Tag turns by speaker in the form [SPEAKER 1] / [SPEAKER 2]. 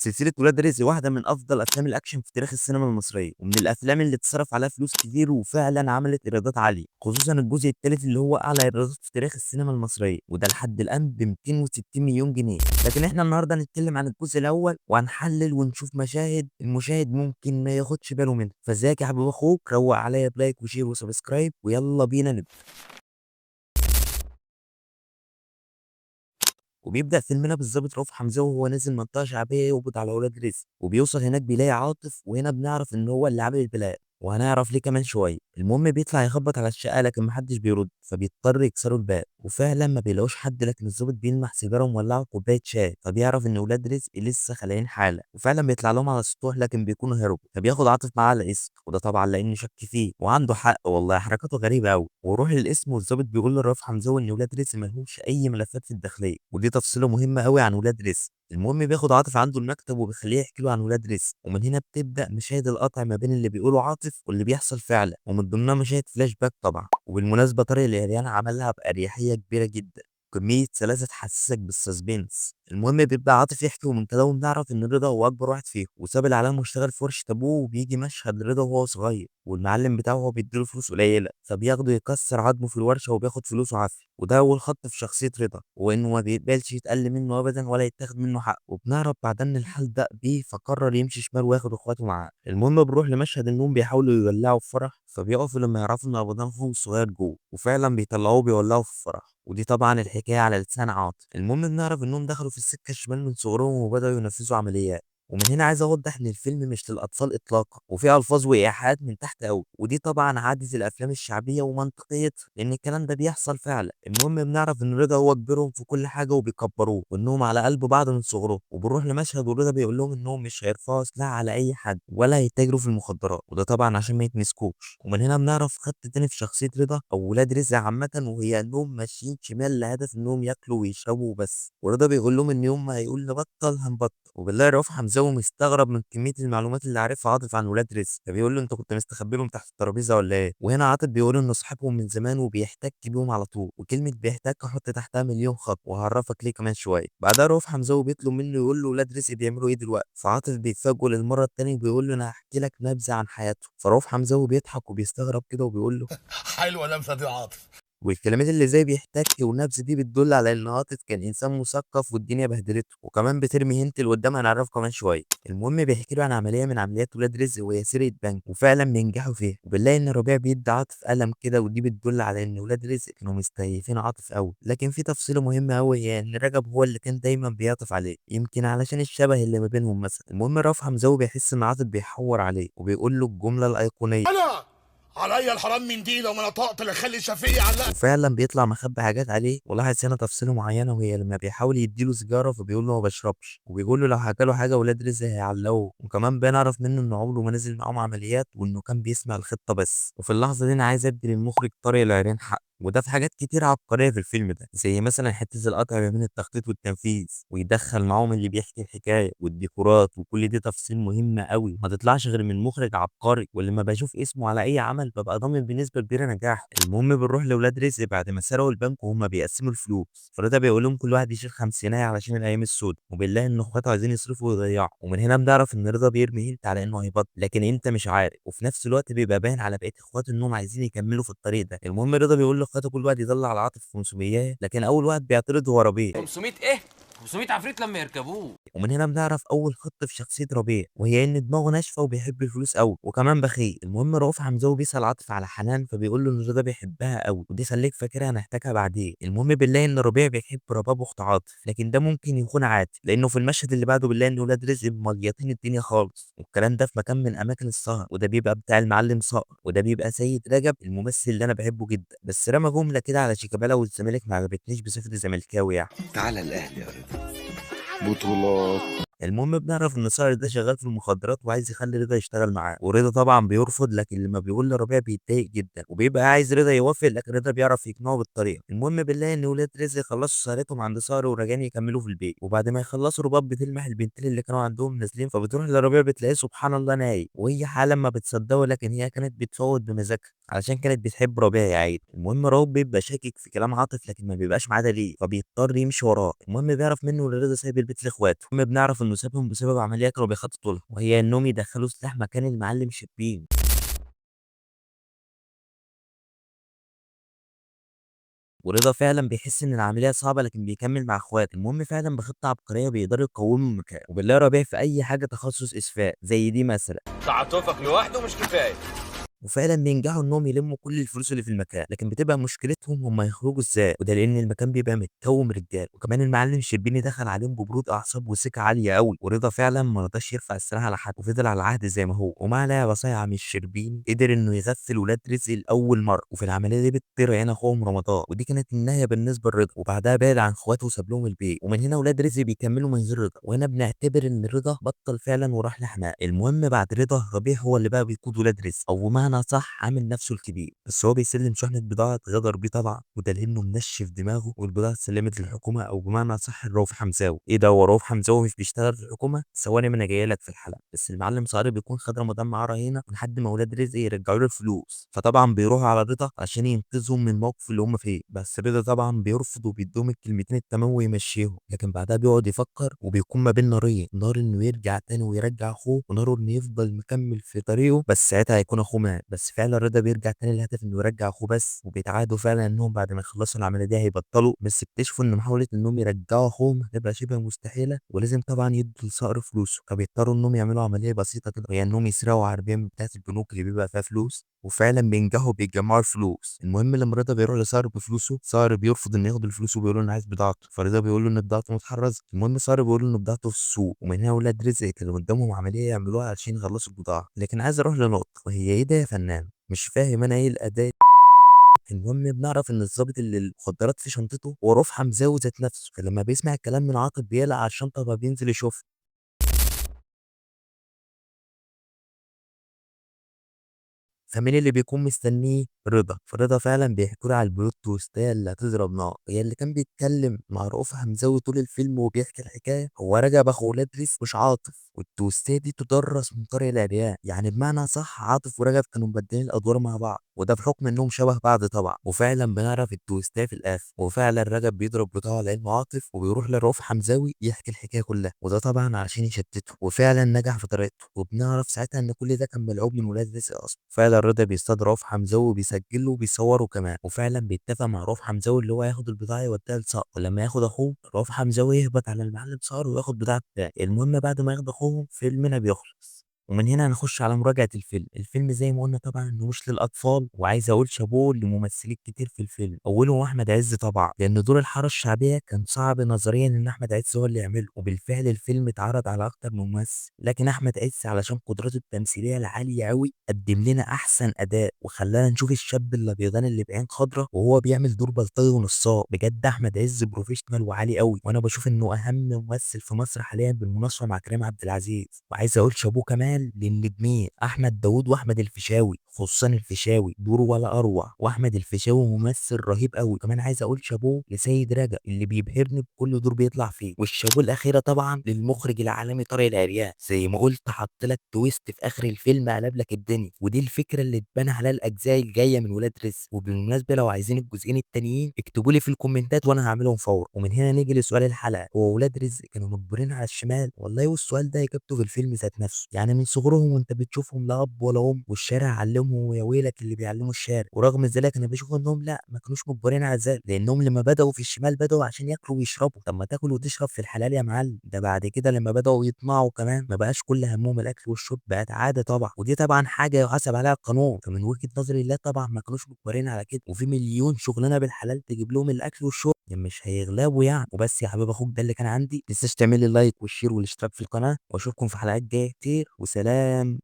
[SPEAKER 1] سلسلة ولاد رزق واحدة من أفضل أفلام الأكشن في تاريخ السينما المصرية، ومن الأفلام اللي اتصرف عليها فلوس كتير وفعلا عملت إيرادات عالية، خصوصا الجزء الثالث اللي هو أعلى إيرادات في تاريخ السينما المصرية، وده لحد الآن ب 260 مليون جنيه. لكن احنا النهارده هنتكلم عن الجزء الأول وهنحلل ونشوف مشاهد المشاهد ممكن ما ياخدش باله منها. فازيك يا حبيب أخوك، روق عليا ب like و share و subscribe ويلا بينا نبدأ. وبيبدأ فيلمنا بالظابط رؤوف حمزاوي وهو نازل منطقة شعبية يقبض على ولاد رزق، وبيوصل هناك بيلاقي عاطف، وهنا بنعرف إن هو اللي عامل البلاغ وهنعرف ليه كمان شوية. المهم بيطلع يخبط على الشقة لكن محدش بيرد، فبيضطر يكسروا الباب، وفعلا ما بيلاقوش حد، لكن الظابط بيلمح سيجارة مولعه وكوبايه شاي، فبيعرف ان ولاد رزق لسه خالعين حاله، وفعلا بيطلع لهم على السطوح لكن بيكونوا هربوا. فبياخد عاطف معاه على القسم، وده طبعا لانه شك فيه وعنده حق، والله حركاته غريبة قوي. وروح للقسم والظابط بيقول لرؤوف حمزاوي ان ولاد رزق ما لهمش اي ملفات في الداخلية، ودي تفصيله مهمة قوي عن ولاد رزق. المهم بياخد عاطف عنده المكتب وبيخليه يحكي له عن ولاد رزق، ومن هنا بتبدا مشاهد القطع ما بين اللي بيقوله عاطف واللي بيحصل فعلا، ومن ضمنها مشاهد فلاش باك طبعا. وبالمناسبة طارق العريان عملها باريحية كبيرة جدا، كمية سلاسة تحسسك بال suspense. المهم بيبدا عاطف يحكي، ومن كلامه بنعرف ان رضا هو اكبر واحد فيهم، وساب العلامة واشتغل في ورشه ابوه. وبيجي مشهد رضا وهو صغير والمعلم بتاعه هو بيديله فلوس قليله، فبياخده يكسر عظمه في الورشة وبياخد فلوسه عافية. وده اول خط في شخصية رضا، وانه ما بيقبلش يتقل منه ابدا ولا يتاخد منه حق. وبنعرف بعدين ان الحال دق بيه، فقرر يمشي شمال وياخد اخواته معاه. المهم بنروح لمشهد انهم بيحاولوا يولعوا في فرح، فبيقفوا لما يعرفوا ان ابو اخوهم الصغير جوه، وفعلا بيطلعوه بيولعوا في الفرح. ودي طبعا الحكاية على لسان عاطف. المهم بنعرف انهم دخلوا في السكة الشمال من صغرهم وبداوا ينفذوا عمليات. ومن هنا عايز اوضح ان الفيلم مش للاطفال اطلاقا، وفيه الفاظ وايحاءات من تحت قوي، ودي طبعا عادة الافلام الشعبية ومنطقيتها لان الكلام ده بيحصل فعلا. المهم بنعرف ان رضا هو كبيرهم في كل حاجة وبيكبروه، وانهم على قلب بعض من صغرهم. وبنروح لمشهد ورضا بيقول لهم انهم مش هيرفعوا سلاح على اي حد ولا هيتاجروا في المخدرات، وده طبعا عشان ما يتمسكوش. ومن هنا بنعرف خط تاني في شخصية رضا او ولاد رزق عامة، وهي انهم ماشيين شمال لهدف انهم ياكلوا ويشربوا وبس. ورضا بيقول لهم ان يوم ما هيقول نبطل هنبطل. وبالله رؤوف حمزاوي مستغرب من كمية المعلومات اللي عارفها عاطف عن ولاد رزق، فبيقول له انت كنت مستخبي لهم تحت الترابيزة ولا ايه؟ وهنا عاطف بيقول انه صاحبهم من زمان وبيحتك بيهم على طول، وكلمه بيحتك احط تحتها مليون خط وهعرفك ليه كمان شوية. بعدها رؤوف حمزاوي بيطلب منه يقول له ولاد رزق بيعملوا ايه دلوقتي، فعاطف بيتفاجئ للمرة الثانية وبيقول له انا هحكي لك نبذه عن حياته. فرؤوف حمزاوي بيضحك وبيستغرب كده وبيقول له
[SPEAKER 2] حلوة لمسه دي يا عاطف.
[SPEAKER 1] والكلمات اللي زي بيحتك ونبذ دي بتدل على ان عاطف كان انسان مثقف والدنيا بهدلته، وكمان بترمي هنت لقدام هنعرفه كمان شوية. المهم بيحكي له عن عملية من عمليات ولاد رزق وهي سرقه بنك، وفعلا بينجحوا فيها. وبنلاقي ان ربيع بيدي عاطف قلم كده، ودي بتدل على ان ولاد رزق كانوا مستهيفين عاطف قوي. لكن في تفصيله مهمة قوي، هي ان رجب هو اللي كان دايما بيعطف عليه، يمكن علشان الشبه اللي ما بينهم مثلا. المهم رؤوف حمزاوي بيحس ان عاطف بيحور عليه وبيقول له الجملة الايقونيه:
[SPEAKER 2] انا عليا الحرام من دي لو ما نطقت لا اخلي شفيق يعلق.
[SPEAKER 1] وفعلا بيطلع مخبي حاجات عليه. ولاحظ هنا تفصيله معينة، وهي لما بيحاول يديله سيجارة فبيقول له ما بشربش، وبيقول له لو حكى له حاجة ولاد رزق هيعلقوه. وكمان بنعرف منه انه عمره ما نزل معاهم عمليات، وانه كان بيسمع الخطة بس. وفي اللحظة دي انا عايز ادي للمخرج طارق العريان حق، وده في حاجات كتير عبقرية في الفيلم ده، زي مثلا حتة القطع ما بين التخطيط والتنفيذ، ويدخل معاهم اللي بيحكي الحكاية والديكورات، وكل دي تفاصيل مهمة قوي ما تطلعش غير من مخرج عبقري، ولما بشوف اسمه على اي عمل ببقى ضامن بنسبة كبيرة نجاحه. المهم بنروح لاولاد رزق بعد ما سرقوا البنك وهم بيقسموا الفلوس، فرضا بيقول لهم كل واحد يشيل خمسينية علشان الايام السوداء، وبالله ان اخواته عايزين يصرفوا ويضيعوا. ومن هنا بنعرف ان رضا بيرمي هنت على انه هيبطل، لكن انت مش عارف. وفي نفس الوقت بيبقى باين على بقية اخواته انهم عايزين يكملوا في الطريق ده. المهم رضا بيقول لاخواته كل واحد يطلع على عاطف 500، لكن اول واحد بيعترض هو ربيع.
[SPEAKER 3] 500 ايه؟ 500 عفريت لما يركبوه.
[SPEAKER 1] ومن هنا بنعرف اول خط في شخصية ربيع، وهي ان دماغه ناشفة وبيحب الفلوس قوي وكمان بخيل. المهم رؤوف حمزاوي بيسال عاطف على حنان، فبيقول له ان رضا بيحبها قوي، ودي خليك فاكرها هنحتاجها بعدين. المهم بنلاقي ان ربيع بيحب رباب اخت عاطف، لكن ده ممكن يكون عادي لانه في المشهد اللي بعده بنلاقي ان ولاد رزق مليطين الدنيا خالص، والكلام ده في مكان من اماكن السهر، وده بيبقى بتاع المعلم صقر، وده بيبقى سيد رجب الممثل اللي انا بحبه جدا، بس رمى جملة كده على شيكابالا والزمالك ما عجبتنيش بصفة زملكاوي يعني.
[SPEAKER 4] تعالى الاهلي يا رضا بطولات.
[SPEAKER 1] المهم بنعرف ان صقر ده شغال في المخدرات وعايز يخلي رضا يشتغل معاه، ورضا طبعا بيرفض، لكن لما بيقول لربيع بيتضايق جدا وبيبقى عايز رضا يوافق، لكن رضا بيعرف يقنعه بالطريقة. المهم بنلاقي ان ولاد رزق خلصوا سهرتهم عند صقر وراجعين يكملوا في البيت، وبعد ما يخلصوا رباب بتلمح البنتين اللي كانوا عندهم نازلين، فبتروح لربيع بتلاقيه سبحان الله نايم، وهي حالا ما بتصدقه، لكن هي كانت بتفوت بمزاجها علشان كانت بتحب ربيع يا عيد. المهم رؤوف بيبقى شاكك في كلام عاطف، لكن ما بيبقاش معاه دليل، فبيضطر يمشي وراه. المهم بيعرف منه ان رضا سايب البيت لاخواته. المهم بنعرف ان انه سابهم بسبب عملية كانوا بيخططوا لها، وهي انهم يدخلوا سلاح مكان المعلم شربيني. ورضا فعلا بيحس ان العملية صعبة لكن بيكمل مع اخواته. المهم فعلا بخطه عبقرية بيقدروا يقوموا المكان، وبالله ربيع في اي حاجة تخصص اسفاء زي دي مثلا.
[SPEAKER 3] تعاطفك لوحده مش كفاية.
[SPEAKER 1] وفعلا بينجحوا انهم يلموا كل الفلوس اللي في المكان، لكن بتبقى مشكلتهم هم يخرجوا ازاي، وده لان المكان بيبقى متكوم رجال. وكمان المعلم شربيني دخل عليهم ببرود اعصاب وثقه عالية قوي، ورضا فعلا ما رضاش يرفع السلاح على حد وفضل على العهد زي ما هو. ومع لعبه صايعه من الشربيني قدر انه يغفل ولاد رزق لاول مرة، وفي العملية دي بتطير عين اخوهم رمضان، ودي كانت النهاية بالنسبة لرضا. وبعدها بعد عن اخواته وساب لهم البيت، ومن هنا ولاد رزق بيكملوا من غير رضا. وهنا بنعتبر ان رضا بطل فعلا وراح لحماه. المهم بعد رضا ربيع هو اللي بقى بيقود ولاد رزق، او بمعنى صح عامل نفسه الكبير، بس هو بيسلم شحنة بضاعة اتغدر بيه طبعا، وده لانه منشف دماغه، والبضاعة اتسلمت للحكومة او بمعنى صح لرؤوف حمزاوي. ايه ده، هو رؤوف حمزاوي مش بيشتغل في الحكومة؟ ثواني ما انا جاي لك في الحلقة. بس المعلم صقر بيكون خد رمضان معاه رهينة لحد ما ولاد رزق يرجعوا له الفلوس، فطبعا بيروحوا على رضا عشان ينقذهم من الموقف اللي هم فيه، بس رضا طبعا بيرفض وبيديهم الكلمتين التمام ويمشيهم. لكن بعدها بيقعد يفكر وبيكون ما بين نارين، نار انه يرجع تاني ويرجع اخوه، ونار انه يفضل مكمل في طريقه بس ساعتها هيكون اخوه مات. بس فعلا رضا بيرجع تاني للهدف انه يرجع اخوه بس، وبيتعادوا فعلا انهم بعد ما يخلصوا العملية دي هيبطلوا، بس اكتشفوا ان محاولة انهم يرجعوا اخوهم هتبقى شبه مستحيلة، ولازم طبعا يدوا لصقر فلوسه. فبيضطروا انهم يعملوا عملية بسيطة كده، وهي انهم يسرقوا عربية من بتاعه البنوك اللي بيبقى فيها فلوس، وفعلا بينجحوا بيجمعوا الفلوس. المهم لما رضا بيروح لصقر بفلوسه، صقر بيرفض انه ياخد الفلوس وبيقول له انا عايز بضاعته، فرضا بيقول له ان بضاعته متحرزه. المهم صقر بيقول له ان بضاعته في السوق، ومن هنا ولاد رزق كانوا قدامهم عملية يعملوها عشان يخلصوا البضاعة. لكن عايز اروح لنقطة، وهي ايه ده يا فنان؟ مش فاهم انا ايه الاداء. المهم بنعرف ان الظابط اللي المخدرات في شنطته هو رؤوف حمزاوي ذات نفسه، فلما بيسمع الكلام من عاطف بيقلق على الشنطة فبينزل يشوفها. فمين اللي بيكون مستنيه؟ رضا. فرضا فعلا بيحكوا له على ال plot twist ايه اللي هتضرب نار، هي اللي كان بيتكلم مع رؤوف حمزاوي طول الفيلم وبيحكي الحكاية هو رجب اخو ولاد رزق مش عاطف. وال twist ايه دي تدرس من طارق العريان، يعني بمعنى صح عاطف ورجب كانوا مبدلين الادوار مع بعض، وده بحكم انهم شبه بعض طبعا. وفعلا بنعرف ال twist ايه في الاخر، وفعلا رجب بيضرب بتاعه لعلم عاطف وبيروح لرؤوف حمزاوي يحكي الحكاية كلها، وده طبعا عشان يشتته، وفعلا نجح في طريقته. وبنعرف ساعتها ان كل ده كان ملعوب من ولاد رزق اصلا. فعلا رضا بيصطاد رؤوف حمزاوي وبيسجله وبيصوره كمان، وفعلا بيتفق مع رؤوف حمزاوي اللي هو هياخد البضاعة يوديها لصقر، ولما ياخد اخوه رؤوف حمزاوي يهبط على المعلم صقر وياخد بضاعة بتاعه. المهم بعد ما ياخد اخوهم فيلمنا بيخلص. ومن هنا هنخش على مراجعة الفيلم. الفيلم زي ما قلنا طبعا انه مش للأطفال، وعايز أقول شابوه لممثلين كتير في الفيلم، أولهم أحمد عز طبعا، لأن دور الحارة الشعبية كان صعب نظريا إن أحمد عز هو اللي يعمله، وبالفعل الفيلم اتعرض على أكتر من ممثل، لكن أحمد عز علشان قدراته التمثيلية العالية أوي قدم لنا أحسن أداء، وخلانا نشوف الشاب الأبيضان اللي بعين خضرا وهو بيعمل دور بلطجي ونصاب. بجد أحمد عز professional وعالي أوي، وأنا بشوف إنه أهم ممثل في مصر حاليا بالمناسبة مع كريم عبد العزيز. وعايز أقول شابوه كمان للنجمين احمد داوود واحمد الفيشاوي، خصوصا الفيشاوي دوره ولا اروع، واحمد الفيشاوي ممثل رهيب قوي. كمان عايز اقول شابوه لسيد رجب اللي بيبهرني بكل دور بيطلع فيه. والشابوه الاخيرة طبعا للمخرج العالمي طارق العريان، زي ما قلت حط لك twist في اخر الفيلم قلب لك الدنيا، ودي الفكرة اللي اتبنى عليها الاجزاء الجاية من ولاد رزق. وبالمناسبة لو عايزين الجزئين التانيين اكتبوا لي في الكومنتات وانا هعملهم فورا. ومن هنا نيجي لسؤال الحلقة، هو ولاد رزق كانوا مجبورين على الشمال؟ والله والسؤال ده اجابته في الفيلم ذات نفسه، يعني من صغرهم وانت بتشوفهم لا اب ولا ام، والشارع علمهم ويا ويلك اللي بيعلموا الشارع. ورغم ذلك انا بشوف انهم لا ما كانوش مجبرين على ذلك، لانهم لما بداوا في الشمال بداوا عشان ياكلوا ويشربوا. طب ما تاكل وتشرب في الحلال يا معلم. ده بعد كده لما بداوا يطمعوا كمان ما بقاش كل همهم الاكل والشرب، بقت عادة طبعا، ودي طبعا حاجة يحاسب عليها القانون. فمن وجهه نظري لا طبعا ما كانوش مجبرين على كده، وفي مليون شغلانة بالحلال تجيب لهم الاكل والشرب، يعني مش هيغلبوا يعني. وبس يا حبيب اخوك ده اللي كان عندي، ما تنساش تعمل لي like وال share والاشتراك في القناة، واشوفكم في حلقات جاية كتير، وسلام.